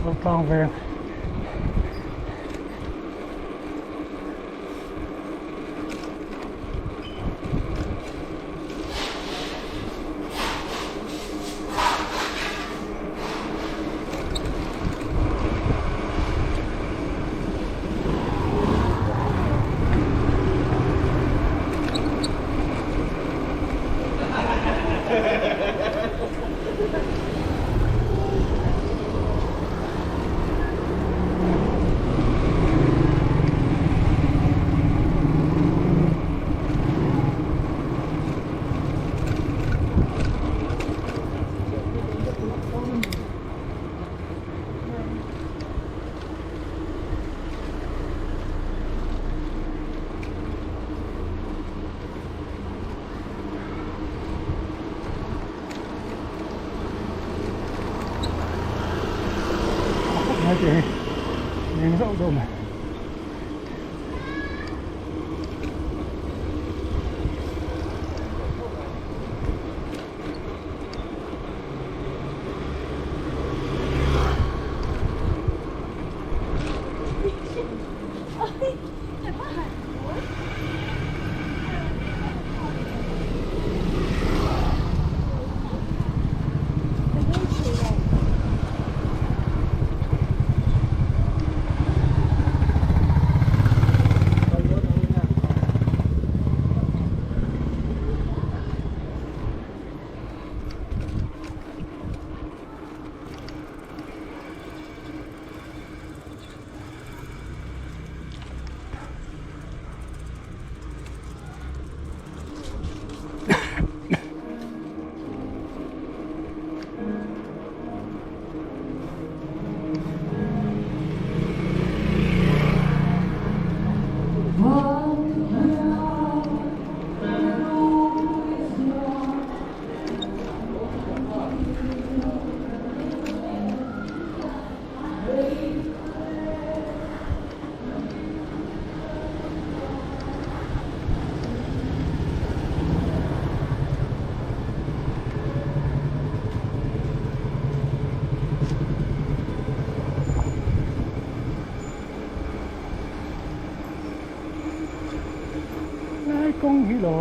Zotlang veng. Eng zauh zauh mai. Lai kawng hi lo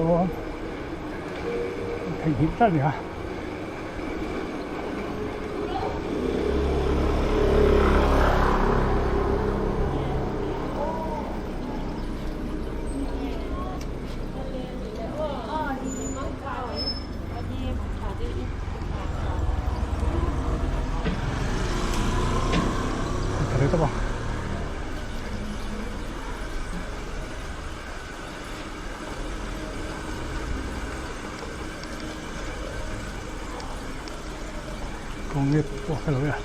theihnghilh tlat a ni a. Kawng nge pawh ka lo e a.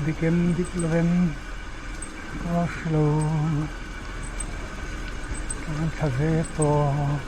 Dik em dik lo em ka hre lo ka thla ve tawh.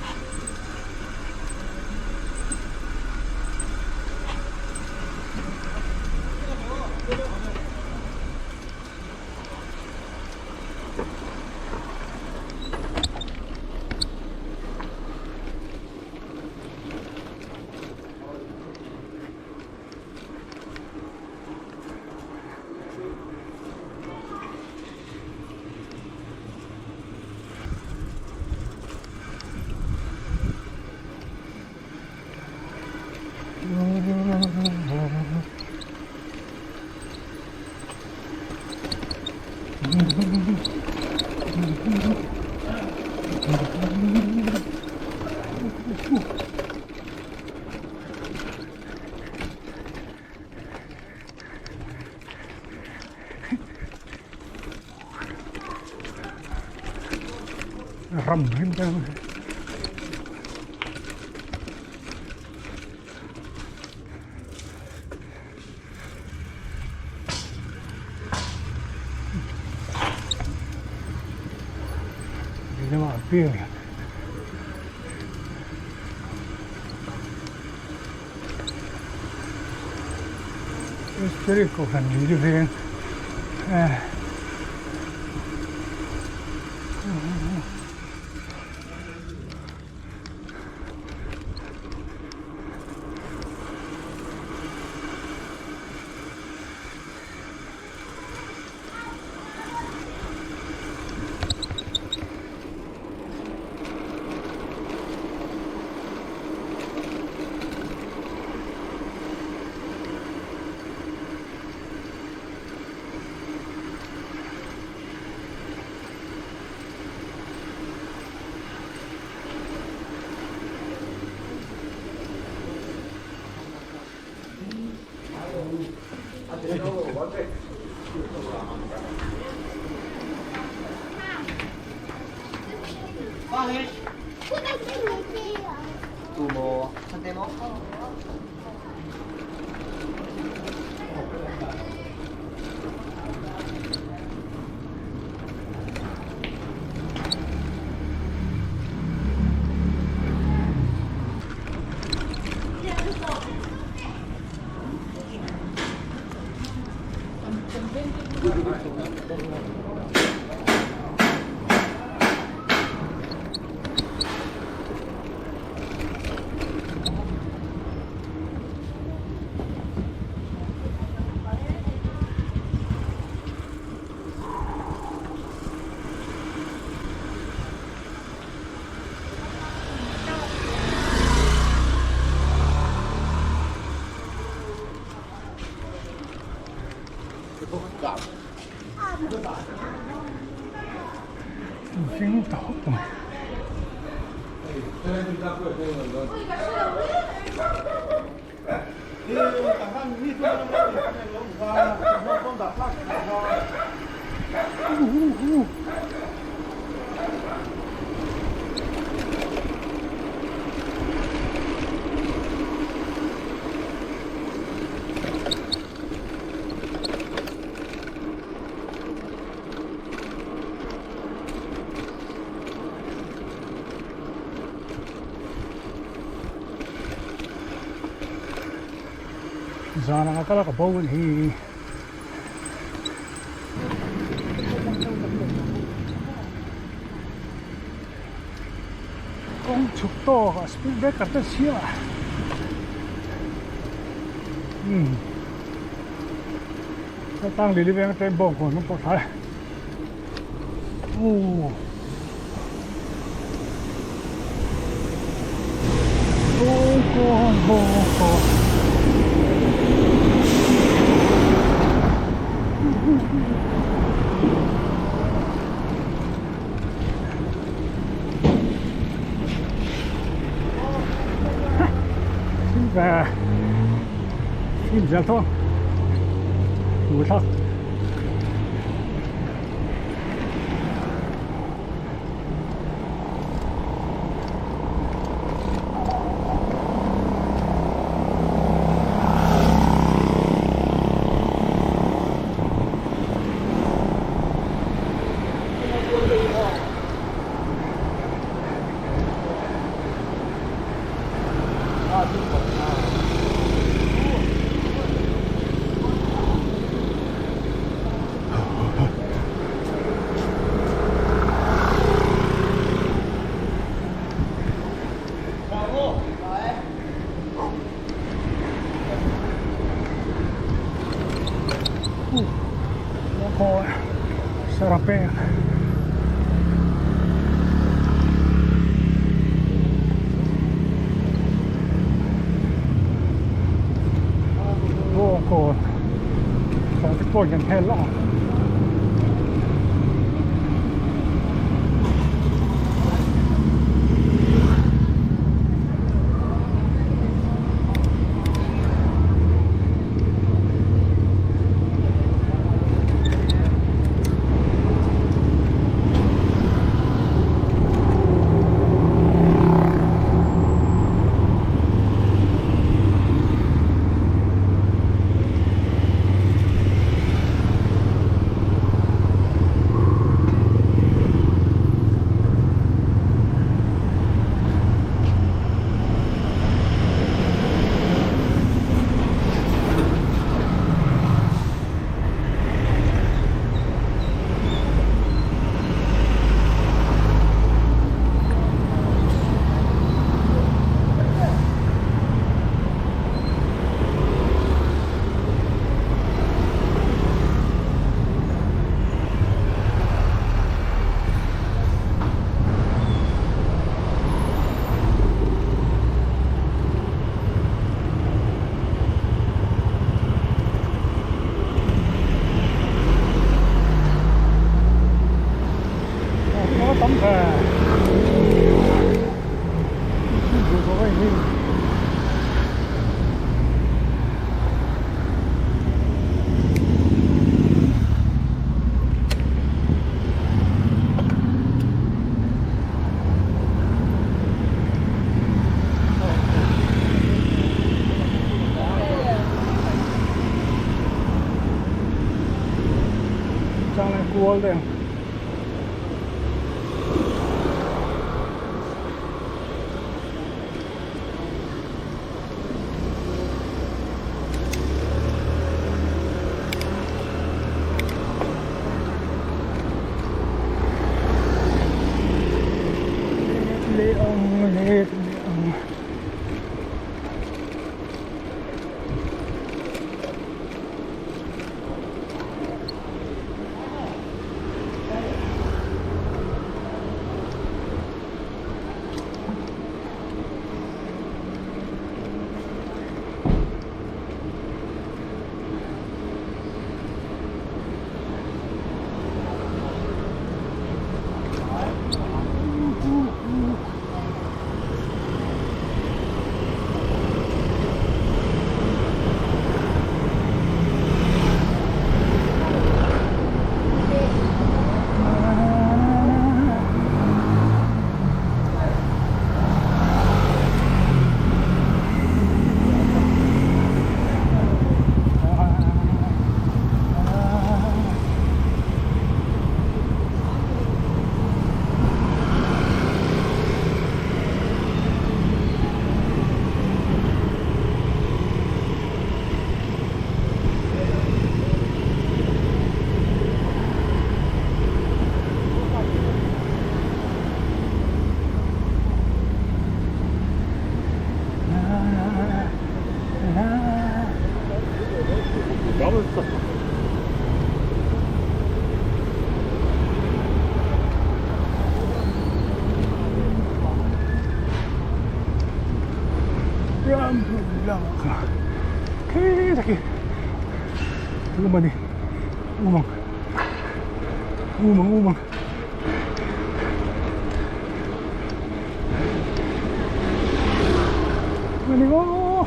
Ram hlim te Lehlamah beer Spirit kohhran lili veng eh. Mihring ta hawp mai. Zan anga kal a ka bo a ni hi. Kawng chhuk tawk a speed breaker te chhia umm tang lili veng atangin bawngkawn kan pawh thlai aw bawngkawn bawngkawn. Và phim giao thông ngồi thôi. Sarap eh. Bawngkawn traffic point kan hel a. Chang kual deuh. Let leh ang let leh ang. Khi taki umani umang umang umang mani maw.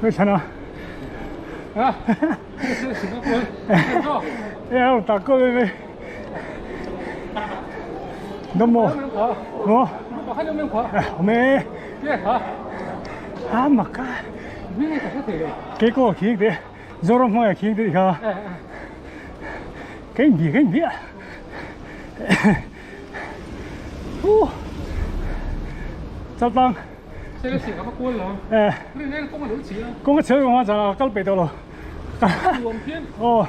Hmeichhana Zoram hmangah khing te kha ka inbia ka inbia uh chaltlang kawng a chhe vang a chah kal peih tawh lo aw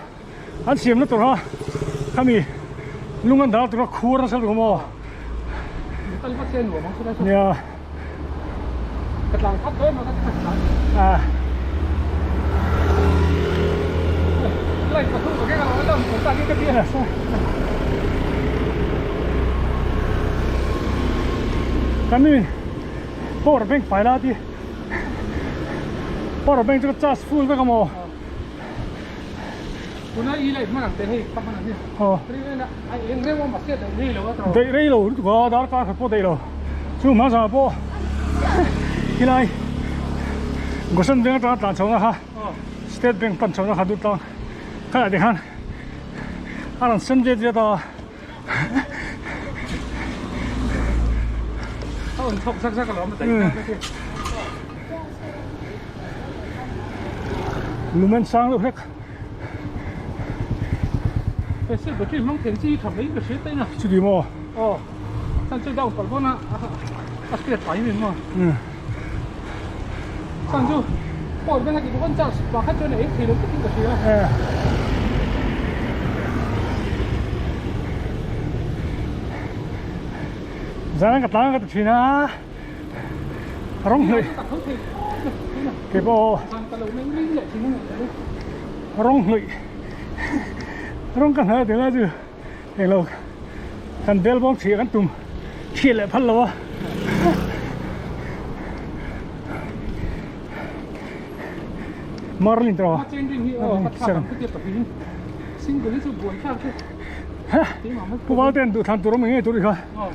an siam na tur kha khami lung an dah tur kha khur nasa lutuk maw nia. Kami power bank fai la ti power bank chu ka charge full vek a maw daih rei lo lutuk a darkar khat pawh daih lo chu hmasa pawh khilai Gosan veng atanga tlan chho na kha State Bank pan chho na kha duh tlang khalai te khan a rawn sen viat viat a. Lumen sang deuh hlek. Chuti maw? Zan ka tlang ka ti thin a rawng hnawih kei pawh rawng hnawih rawng ka hnawih a ti lai chu englo kan bel bawm thih kan tum thih leh phal lo a. Marlin tawh Pu Valten duh thlan tur awm ngei tur i kha. Aw.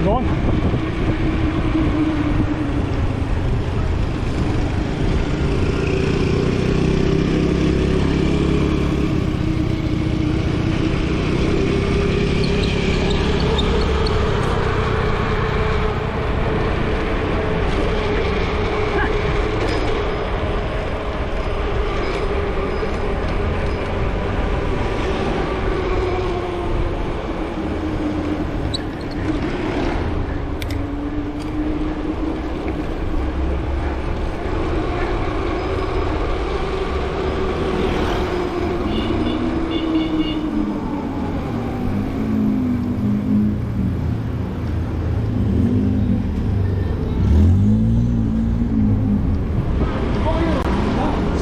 Dawn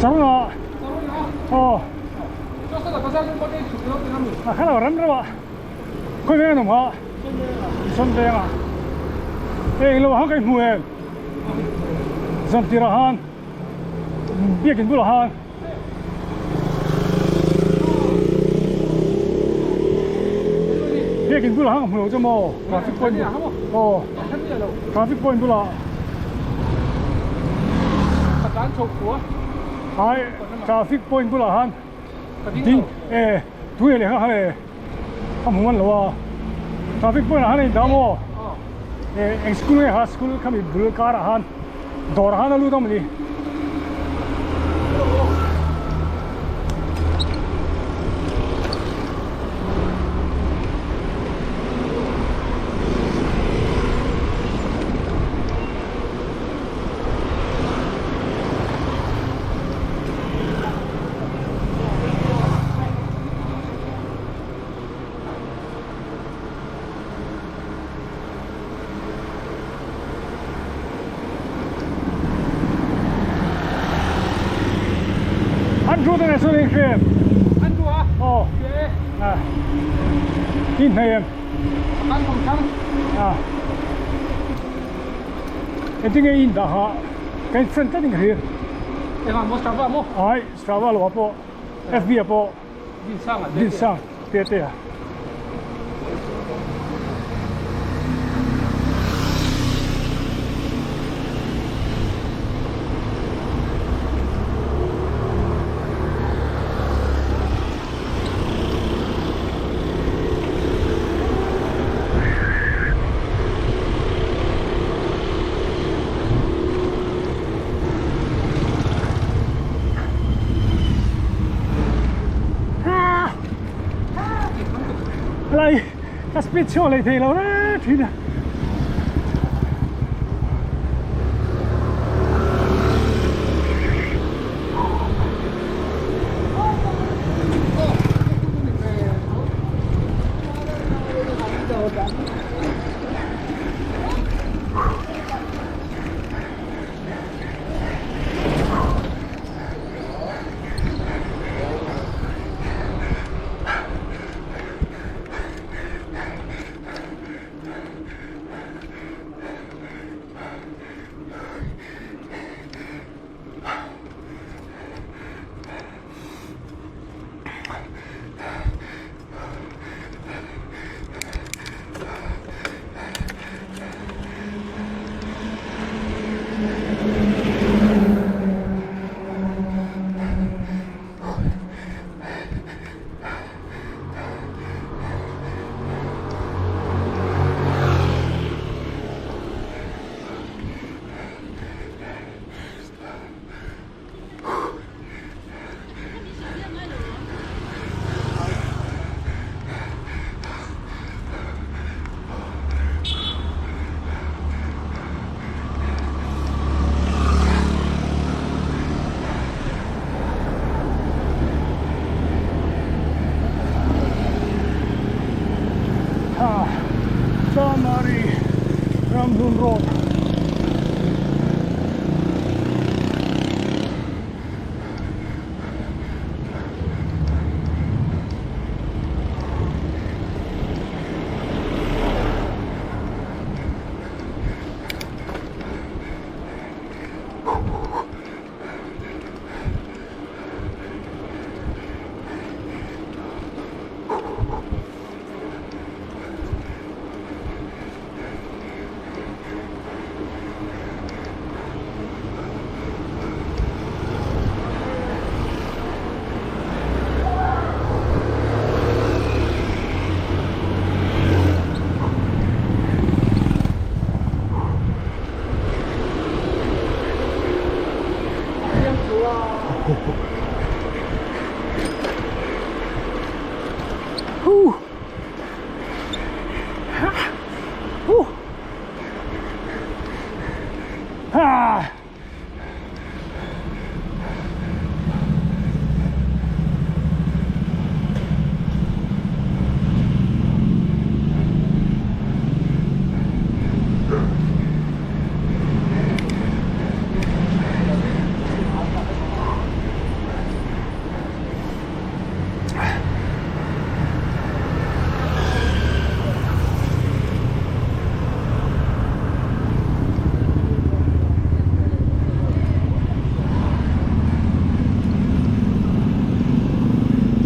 Sarunga aw a kha lo rem reuh a khawi veng an awm kha sawn veng a hei englo ah khan ka inhmu em zan tirah khan biakin bulah khan. Biakin bulah khan ka hmu lo chu maw traffic point aw traffic point bulah hai traffic point bulah khan ding e tui leh kha hei a hmu ngan lo a traffic point ah khan a indah maw e eng school nge kha school khami bul kar ah khan dawr ah khan a lut a mawni. Andrew te nen sawn in hria em? Andrew a? Aw. Hria e. Ah. In hnei em? Kan awm thang. Ah. Engtin nge in dah ha? Kan friend tlat in ka hria. Engah maw Strava maw? Ai, Strava lo ah pawh, FB ah pawh. Dinsang te te a. Lai ka speed chhuak leh thei lo reng thin a. Ha Chamari Ramhlun Road.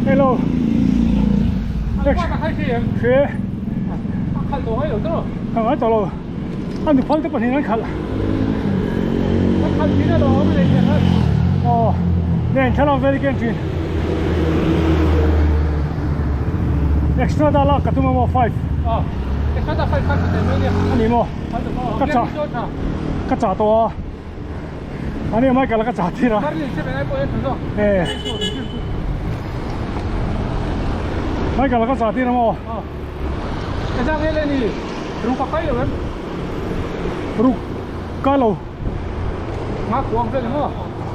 Hello. Hre. Khalh tawh ngai lo tawh. Khalh ngai tawh lo. A nu phal te pahnih an khalh. A khalh thin a lo awm leh teh khalh. Aw. Nen thlalak vel hi ka en thin. Extra da lak ka tum a maw 5. Aw. Extra da 5 khan ka tel mai nia. A ni maw? Ka chah. Ka chah tawh a. A ni Michael a ka chah tir a. E. Michael a ka chah tir a maw? Aw. Ka zak nge le ni. Ruk a kai lo em? Ruk kai lo. Nga kuang vel emaw?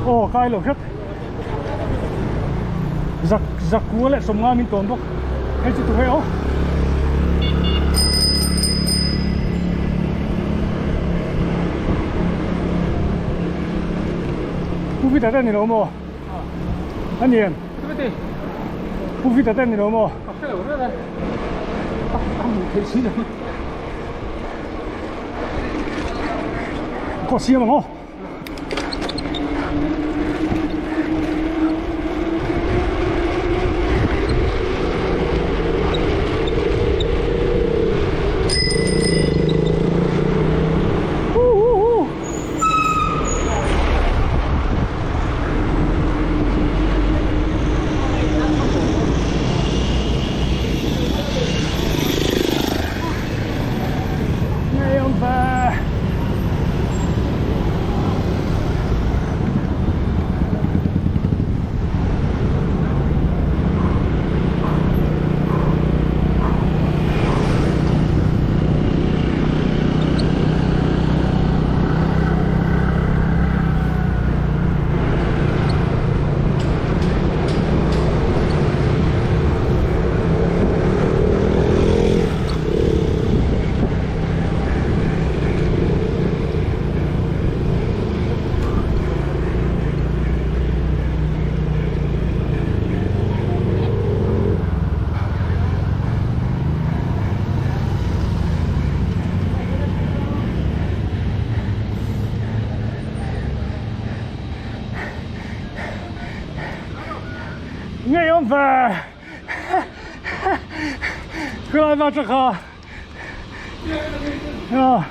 Aw kai lo hret. Zak zak kua leh sawmnga min tawn bawk. Hei chu tu hei aw. Pu Vita te ni lo maw? A ni em? Pu Vita te ni lo maw? Ka hre lo reng a. A hmuh theih si lo. Kaw siam ang aw. Ngei awm ve khulai va tha kha a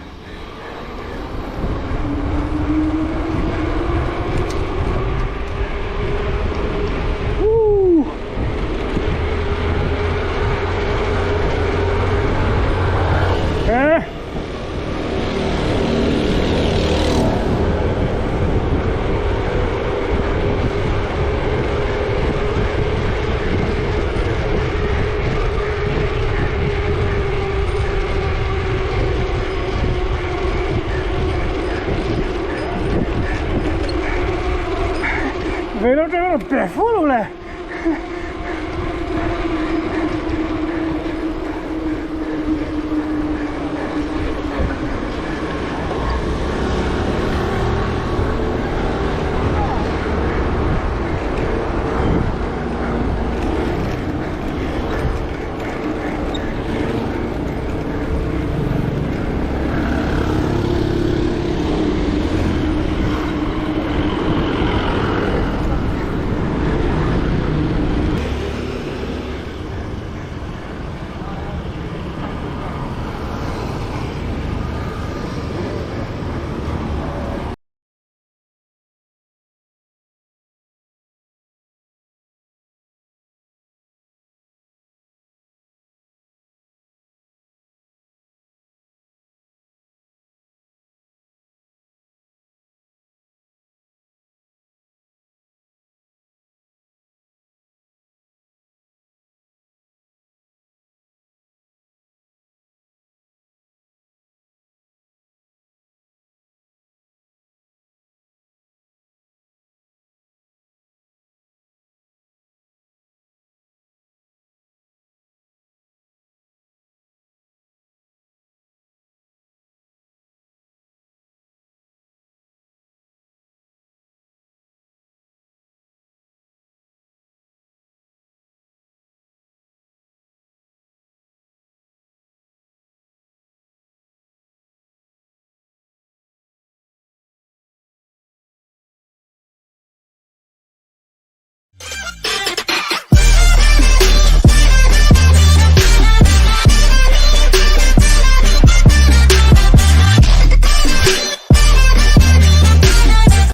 e Vei lo te beh fo lo le.